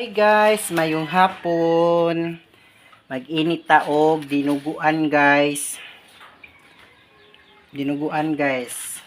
Hi guys, mayong hapon. Mag-init ta og dinuguan, guys. Dinuguan, guys.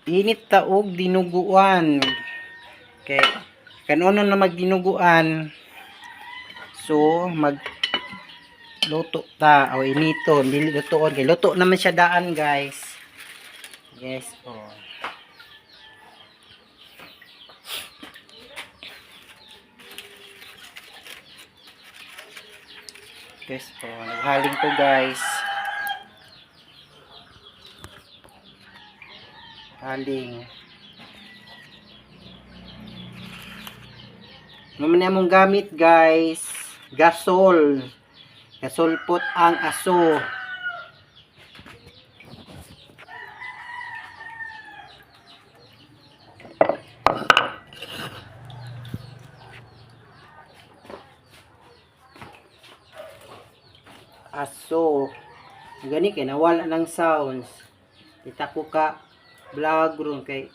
Init ta og dinuguan. Kay kanuno na magdinuguan. So mag luto ta o initon, dili lutoon kay luto naman siya daan, guys. Yes po. Yes po, naghaling ko, guys. Haling. Naman among gamit, guys. Gasol. Gasulpot ang aso. Aso. Gani kay nawala ng sounds. Kita ko ka vlog ron kay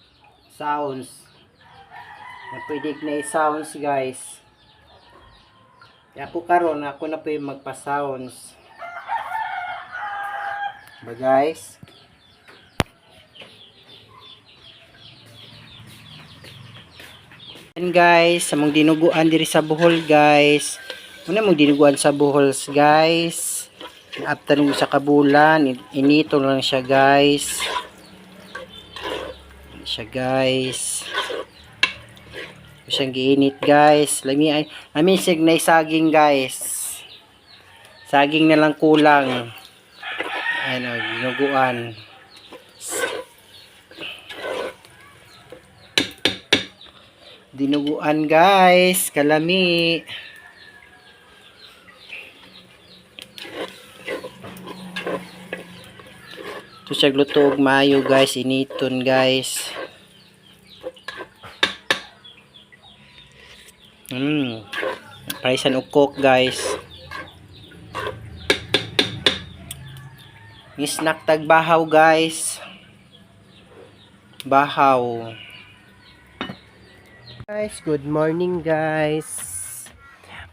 sounds. Na pwede na sounds, guys. Kaya ako karon, ako na po yung magpa-sounds. Ba, guys? And guys, sa mong dinuguan diri sa Bohol, guys. Muna mong dinuguan sa Bohol, guys. After mo sa kabulan, inito lang siya, guys. Siya, guys. Siyang giinit, guys. Lami ay lami sig na saging, guys. Saging na lang kulang. Ano, dinuguan. Dinuguan, guys, kalami. Ito siya gluto og maayo, guys, initon, guys. Praisan og Coke, guys. Ni snack tag bahaw, guys. Bahaw. Guys, good morning, guys.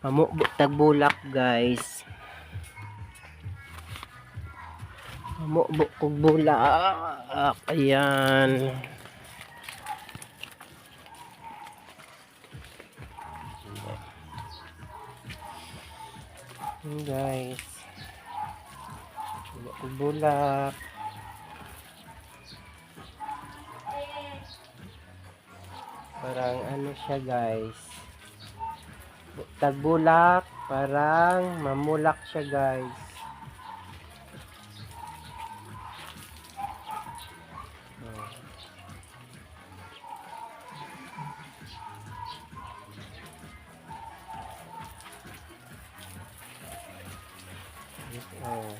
Pamubo tag bulak, guys. Pamubo kog bulak. Ayan. Ayan, guys. Mubo kog bulak. Parang ano siya, guys. Tagbulak, parang mamulak siya, guys. Oh.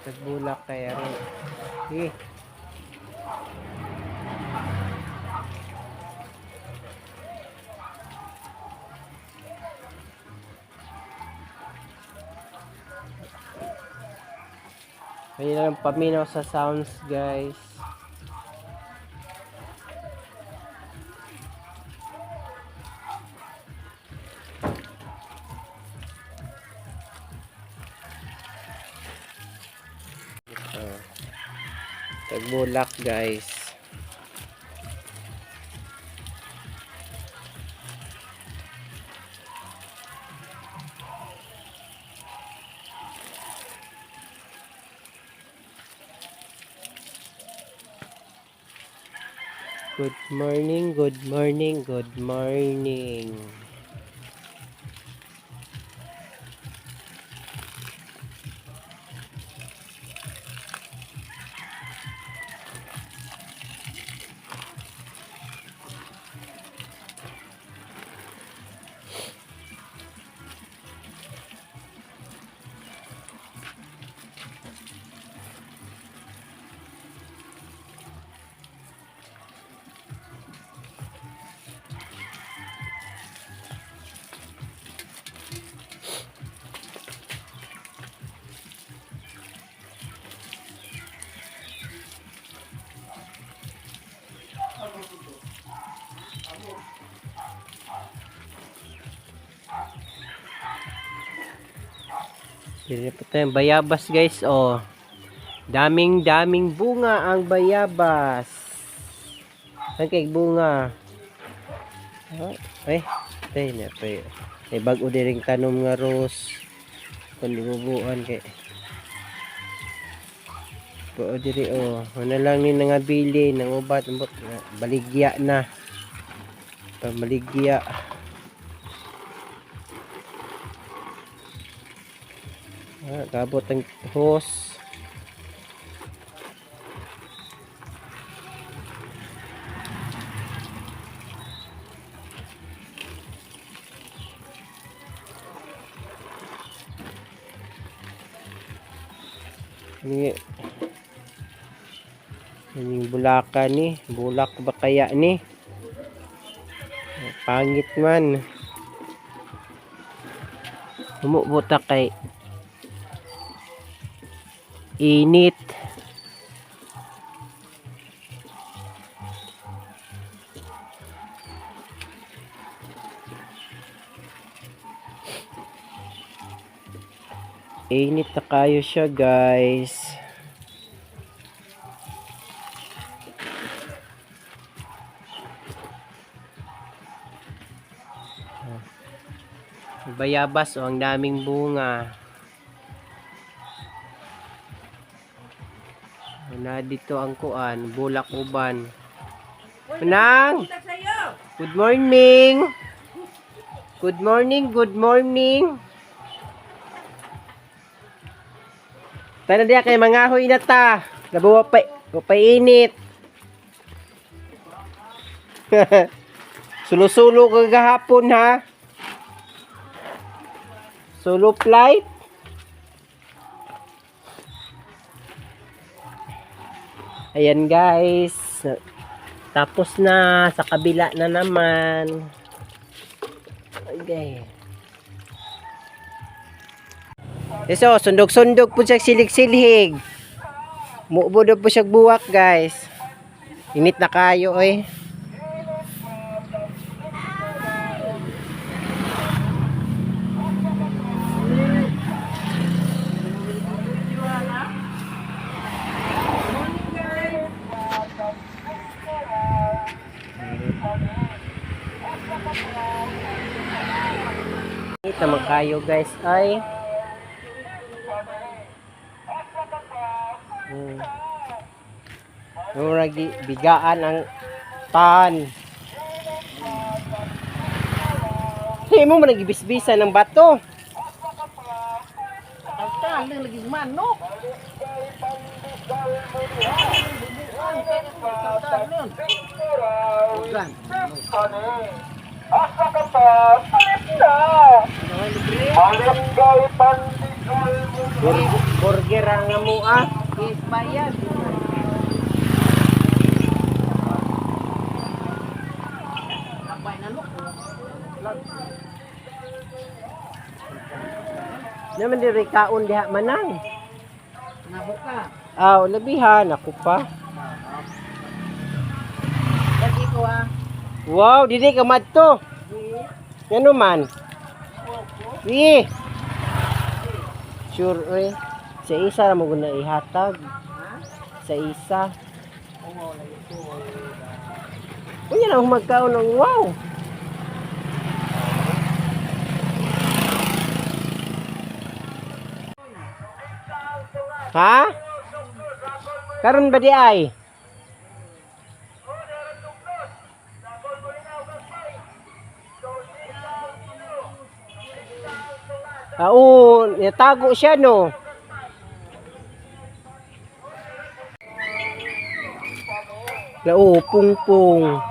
Tagbulak kaya rin. Sige. Ayun lang paminaw sa sounds, guys. Ito. Tagbulak, guys. Good morning, good morning, good morning. Dili pa tayong bayabas, guys, oh. Daming daming bunga ang bayabas. Ang kay bunga. Oh, eh, tay na pa. May bag-o diring tanom nga rose. Kun ibubuan kay. Po diri oh, ano lang ni nga bili nang ubat ambot baligya na. Pamaligya. Ah, gabot ang hose. Ni yung bulakan ni, bulak ba kaya ni? Pangit man. Humubuta kay init. Init na kayo siya, guys. Bayabas, oh, ang daming bunga. Na dito ang kuan, bulak uban. Manang! Good morning! Good morning, good morning. Tana diya kay mangahoy na ta. Nabuwa pa, pa init. Sulo-sulo ka gahapon ha. Solo flight. Ayan, guys. Tapos na sa kabila na naman. Okay. Eso, sundog-sundog po siya silig-silhig. Mubo na po siya buwak, guys. Init na kayo eh. Init naman kayo, guys, ay. Murag bigaan ang pan. Hindi mo man nagibisbisan ng bato. Tagtal lagi manok. Burger ang amo ah. Yes, bayad. Naman diri kaon diha manang. Nabuka. Aw, labihan ako pa. Lagi ko ah. Wow, dili ka madto. Ngano man? Wi. Sure oy. Sa isa ra mo guna ihatag. Sa isa. Unya na ako magkaon ng wow. Ha? Karon ba di ay? Ah, oo, natago siya no. Lao, pungpung.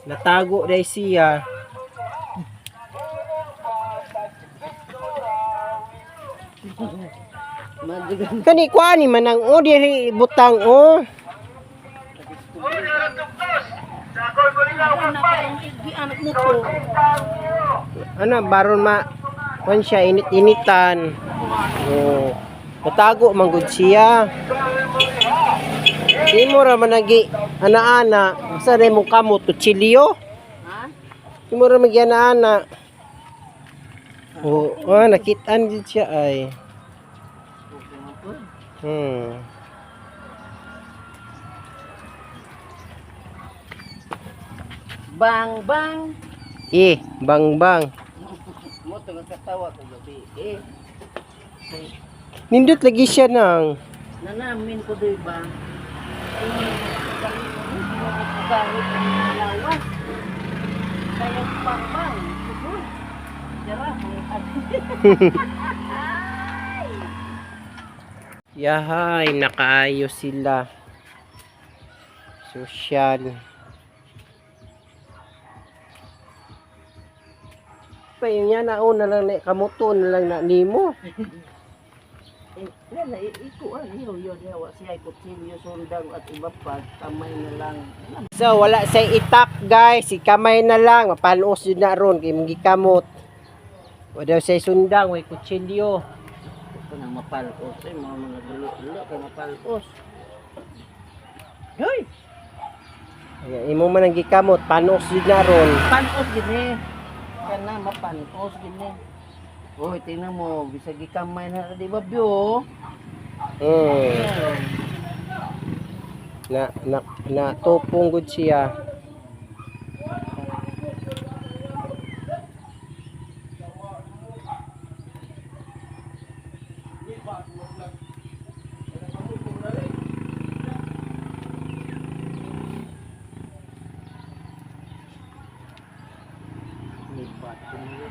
Natago dahil siya. Kani kuani man ang o diri butang o. Ano baron ma kuan siya init-initan. Oh. Natago man gud siya. Di mo ra man nagi Ana-ana, sa na imong kamot kutsilyo? Ha? Imo ra magyana-ana. Oh, ah, nakitaan gid siya ay. Bang bang. Eh, bang bang. Mo to katawa ko gabi. Eh, Nindot lagi siya nang. nanamin ko doy ba? Ay, gamit ang lawas. Kaya bang bang. Uy, Jara, Yahay, nakaayos sila. Social. Pa yun yan, nauna lang na kamuto na lang na nimo. Eh, wala, iko ah, iyo yun, yawa siya kutsilyo, sundang at iba pa, kamay na lang. So wala say itak guys, ikamay na lang, mapanos yun na ron kay mong gikamot. Wala say sundang, way kutsilyo. Ito na mapalos, eh, mga gulo-gulo kay mapalos. Hoy, Ayan, imo man ang gikamot, panos yun na ron. panos gini. Kana mapanos gini. Hoy, tingnan mo, bisag gikamay na di ba biyo? Na tupong gud siya. Lipat ko niyo.